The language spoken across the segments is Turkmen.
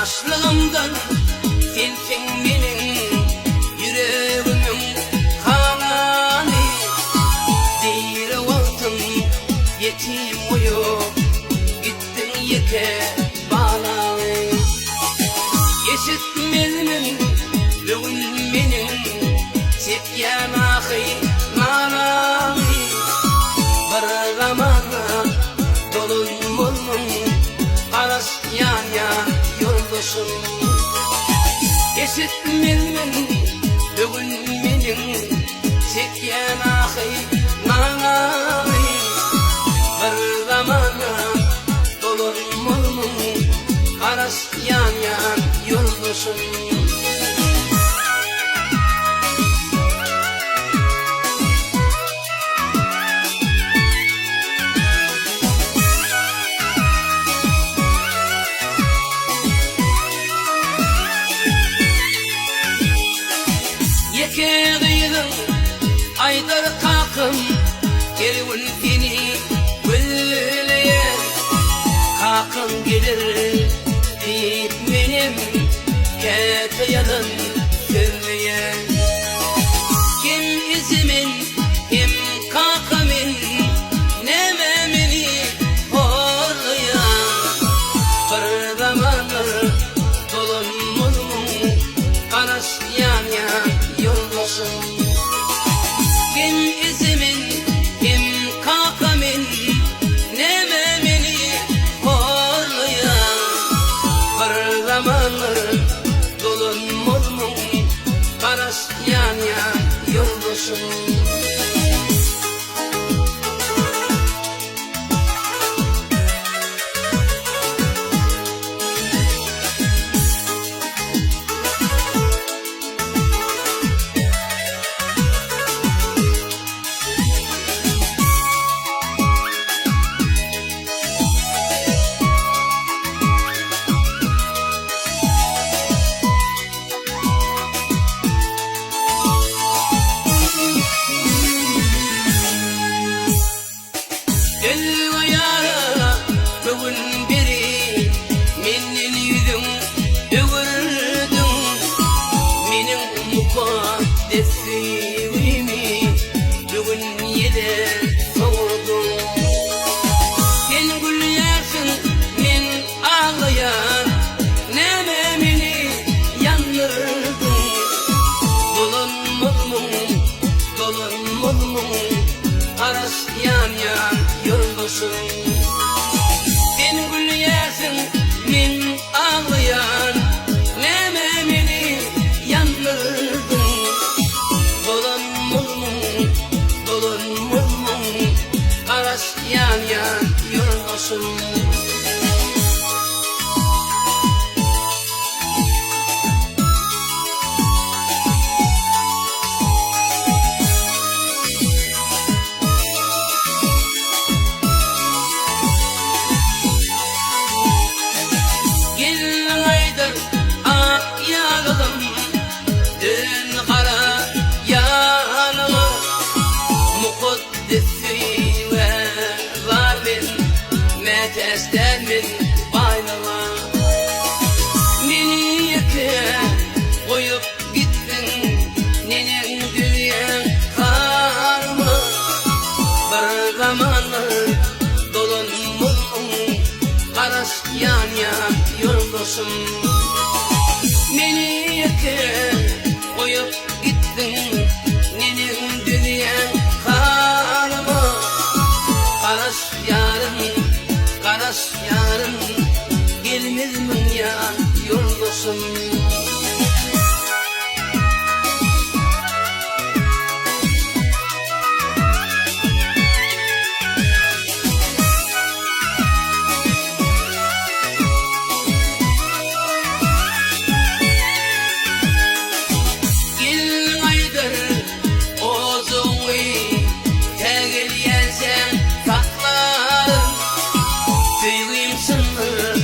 Ýaşlygymdan sensiň meniň ýüregimiň halany. Diri wagtym ýetim goýup gitdiň ýeke balany. Eşitmezmiň bu gün meniň çekýän ahy nalamy. Bir zamana dolanmazmyň garaşýan ýa ýoldaşym. Eşitmezmiň bu gün meniň çekýän ahy nalamy. Bir zamana dolanmazmyň garaşýan ýa ýoldaşym. Ýeke gyzyň aýdar kakam her gün seni gözleýän. Kakam geler diýip menem käte ýalan sözleýän. Hem ejemen hem kakamen näme meni horlaýaň. Bir zamanlar dolanmazmyň garaşýan ýa ýoldaşym. Hem ejemen hem kakamen näme meni horlaýaň. Bir zamanlar dolanmazmyň garaşýan ýa ýoldaşym. Elwa ýara göwün berip, menden ýüzüň öwürdiň. Meniň mukaddes söýgimi bu gün ýele sowurdyň. Sen gülýärsiň, men aglaýan, näme meni ýandyrdyň. Dolanmazmyň, dolanmazmyň, garaşýan ýan ýoldaşym. Sen gülýärsiň, men aglaýan, näme meni ýandyrdyň. Dolanmazmyň, dolanmazmyň, garaşýan ýan ýoldaşym. Gelin aýdar ak ýalygym, Dön gara ýalyga. Mukaddes söýgä zar men, Mätäç däl men baýlyga. Meni ýeke goýup gitdiň, Neneň dünýäň halyma. Bir zamanlar dolanmazmyň, Garaşýan ýan ýoldaşym. Meni ýeke goýup gitdiň, Neneň dünýäň halyma. Garaşýaryn, garaşýaryn, Gelmezmiň ýan ýoldaşym. Gelin aýdar ojagyňy tä gelýänçäň saklaryn. Söýgim çyndyr,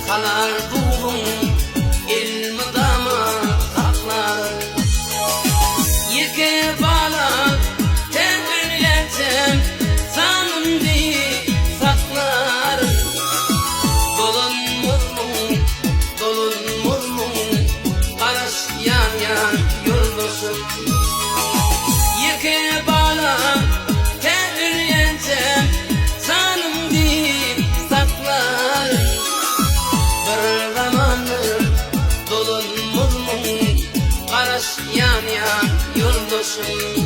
halar duzuň elmydama saklaryn. Ýeke bala tä ölýänçäm janym deý saklaryn. Dolanmazmyň, dolanmazmyň. Ýeke balam tä ölýänçäm janym diýip saklaryn. Bir zamanlar dolanmazmyň garaşýan ýan ýoldaşym.